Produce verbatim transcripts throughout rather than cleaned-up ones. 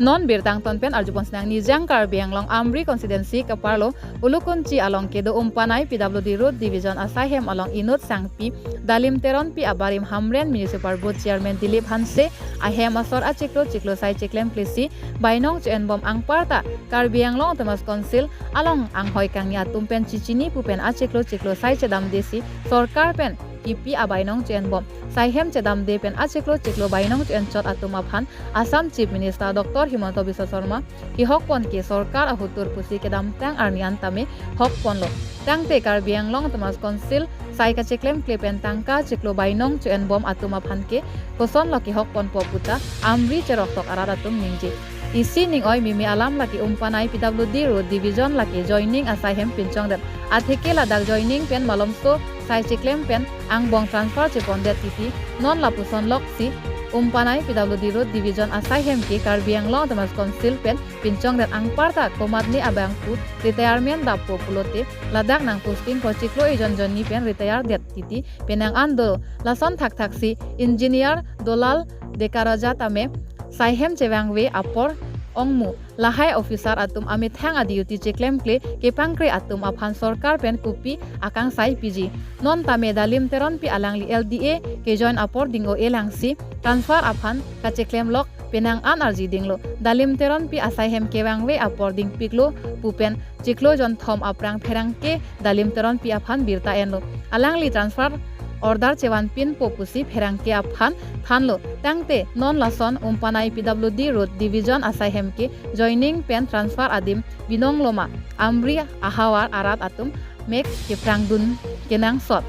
Non birta angton pen arjupon sinang, Nijang Karbi Anglong Amri constituency keparlo Ulukunchi along kedo Umpanai P W D Road Division asaihem along inut sangpi Dalim Teronpi abarim Hamren Municipal Board Chairman Dilip Hanse ahem asor achiklo chiklo sai cheklemkle si bainong cho-enbom anparta Karbi Anglong Autonomous Council along anghoi kangni atum pen chichini pu pen achiklo chiklo sai chedamde si sorkar pen kipi abainong cho-enbom saihem chedamde pen achiklo chiklo bainong cho-enchot atum aphan Assam Chief Minister Doctor Himanta Biswa Sarma kehokpon ke sorkar ahotur pusi kedamtang arni an tame hokponlo. Tangte Karbi Anglong Autonomous Council sai kacheklemkle pen tangka chiklo bainong cho-enbom atum aphan ke kosonlo kehokponpo puta Amri cheroktok arat atum ningje. Isi ning oi meme alam lake Umpanai P W D Road Division lake joining asaihem pinchongdet. Atheke ladak joining pen malomso sai cheklem pen angbong transfer chepondet titi non lapuson loksi Umpanai P W D Road Division asaihem ke Karbi Anglong Autonomous Council pen pinchongdet anparta komatne abang pu retirement dappo pulote ladak nang posting ko chiklo ejon jonni pen retire det titi penang an do. Lason thakthak si Engineer Dolal Dekaraja tame saihem chevangve apor ongmu lahai officer atum amethang a-duty cheklemkle kepangkre atum aphan sorkar pen kopi akangsai piji. Non tame Dalim Teronpi alangli L D A kejoin apor ding-o-e langsi transfer aphan kacheklemlok penang an arji dinglo. Dalim Teronpi asaihem kevangve apor dingpiklo pu pen chiklo jonthom aphrang pherangke Dalim Teronpi aphan birta enlo. Alangli transfer order chevanpinpo pusi pherangke aphan thanlo. Tangte non lason Umpanai P W D Road Division asaihem ke joining pen transfer adim binong loma Amri ahavar arat atum mek kephrangdun kenangsot.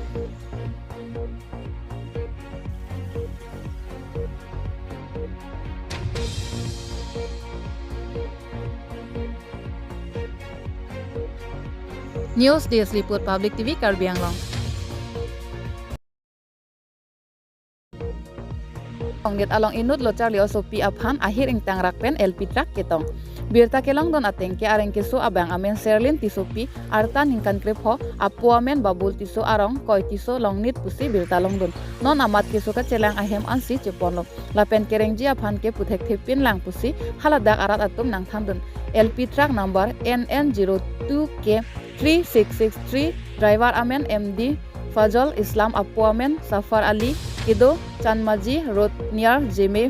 News Desk Report, Public T V Karbi Anglong. Ongdet along inut lo charli osopi aphan ahir ingtangrak pen L P truck ketong. Birta kelongdun ateng ke areng keso abang amen Serlin Tissopi, arta ningkan krepho, apo amen Babul Tisso, arong Koi Tisso, Longnit pusi birta longdun. Non amat keso kachelang ahem ansi cheponlo. Lapen kerengji aphan ke puthekthepinlang pusi haladak arat atum nangthandun. L P truck number N N zero two K three six six three, driver amen M D Fazol Islam, apo amen Safar Ali, kedo Chanmaji Road near Jeme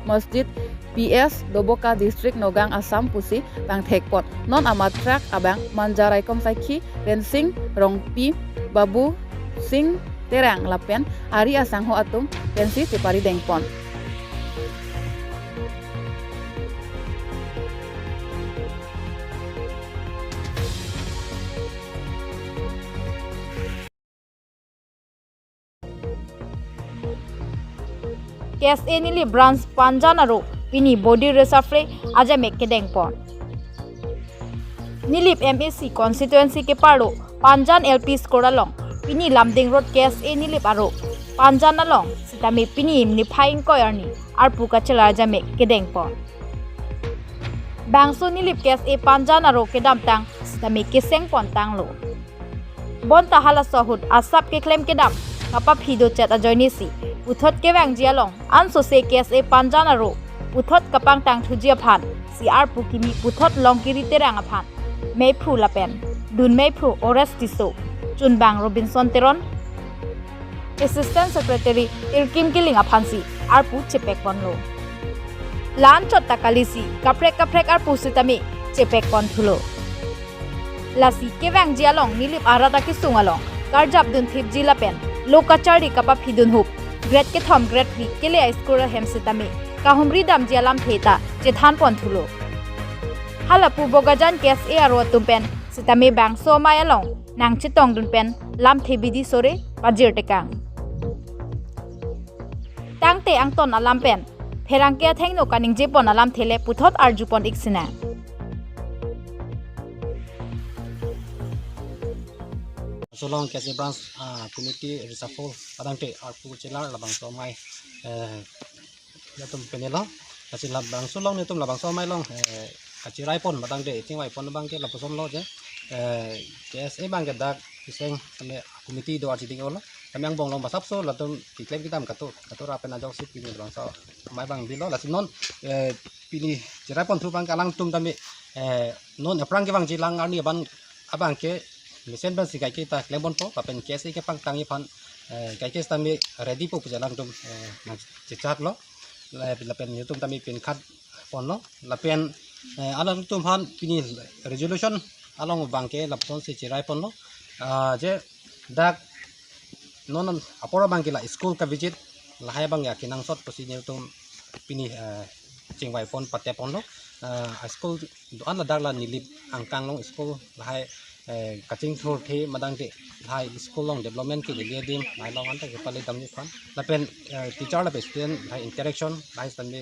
Masjid, P S Doboka, District Nagaon, Assam pusi pangthekpon. Non amat truck abang Manja Raikom Saikhi, Rensing Rongpi, Babu Sing Terang lapen ari asangho atum pensi chepari dengpon. K S A Nilip Branch Panjan aro pini body reshuffle ajamek kedengpon. Nilip M A C constituency keparlo Panjan L P School along pini Lumding Road K S A Nilip aro Panjan along sitame pini niphai ingkoi arni arpu kachelar ajamek kedengpon. Bangso Nilip K S A Panjan aro kedamtang sitame kesengpon tanglo. Bonta halaso ahut asap keklem kedam kapaphi dochet ajoinesi puthot kevangji along ansose K S A Panjan aro puthot kapangtangthuji aphan si arpu kimi puthot Longkiri Terang aphan meiphu lapen dun meiphu Ores Tisso, chunbang Robinson Teron, Assistant Secretary Irkim Killing aphansi arpu chepekponlo. La-anchot ta kalisi kaprek kaprek arpu sitame chepekponthulo. Lasi kevangji along Nilip arat akesung along karjap dunthipji lapen lo kacharli kapaphi dunhup, grade kethom grade phli kele a-school ahem sitame kahumri damji alamthe ta chethanponthulo. Halapu Bokajan K S A aro atum pen sitame bangso amei along nangchetongdun pen lamthe bidi sore pajirtekang. Tangte angton alam pen pherangke athengno kaningjepon alamthe le puthot arjupon ik sinang. Solong K S A Branch, ah, Committee reshuffle padangte arpu chelar labangso amei, eh, latum penelo. Lasi labangso along netum labangso amei along, eh, kachiraipon padangte chingvaipon abangke lapusonlo je, eh, K S A abangke dak keseng tame committee do archiding-olo. Kami angbong along bangso latum keklem kedam katu, katu ra pen ajoksi pini bangso amei abang bilo. Lasi non, eh, pini cherai ponthu abang alangtum tame, eh, non aphrang kevangji lang arni abang, abang ke mesen abang si kaike ta klem ponpo, lapen K S A kepangtangji aphan, eh, kaike tame ready po pu alangtum, eh, nangchechaklo. La-, lapen nelitum tame pini khat ponlo. Lapen, eh, alangtum aphan pini resolution along abang ke lapuson si cherai ponlo. Ah, je dak non apor abang ke la school kavisit lahai abang ya kenangsot pusi nelitum pini, eh, chingvai pon pate ponlo. Eh, school do-an ladak la Nilip angkang along school lahai, eh, kachingthurthe madang te lahai school along development kelele adim lahai along anta kepale damji aphan. Lapen, eh, teacher lapen student lahai interaction lahai tame,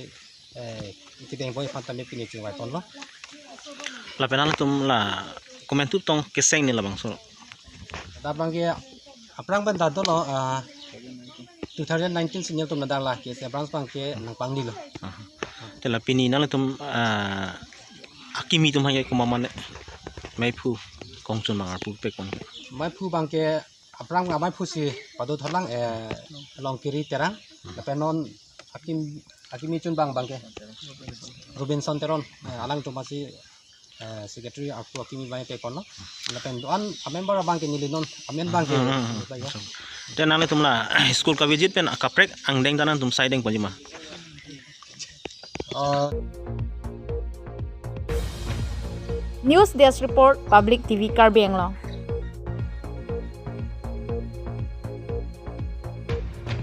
eh, kedeng boi aphan tame pini chingvai ponlo. Lapen alangtum la komantu tong keseng ni labangso? Dak abang ke aphrang pen ta dolo, ah, two thousand nineteen si nelitum ladak la K S A branch abang ke nangpangnilo. Aha. Te la pini nangtum, ah, akimi atum hai komat mane meiphu kongchun bang arpu pekon? Meiphu abang ke aphrang ameiphu si pado tholang, eh, Longkiri Terang. Lapen non akim, akimi chun abang abang ke Robinson Teron, eh, alangtum asi, eh, secretary arpu akimi abang pekon lo. Lapen do-an amember abang ke neli non amen abang ke. Hmm, hmm, hmm. Baik, ya. Te nangtum la school kavisit pen akaprek angdeng ta nangtum saideng pajima? Oh. News Desk Report, Public T V Karbi Anglong.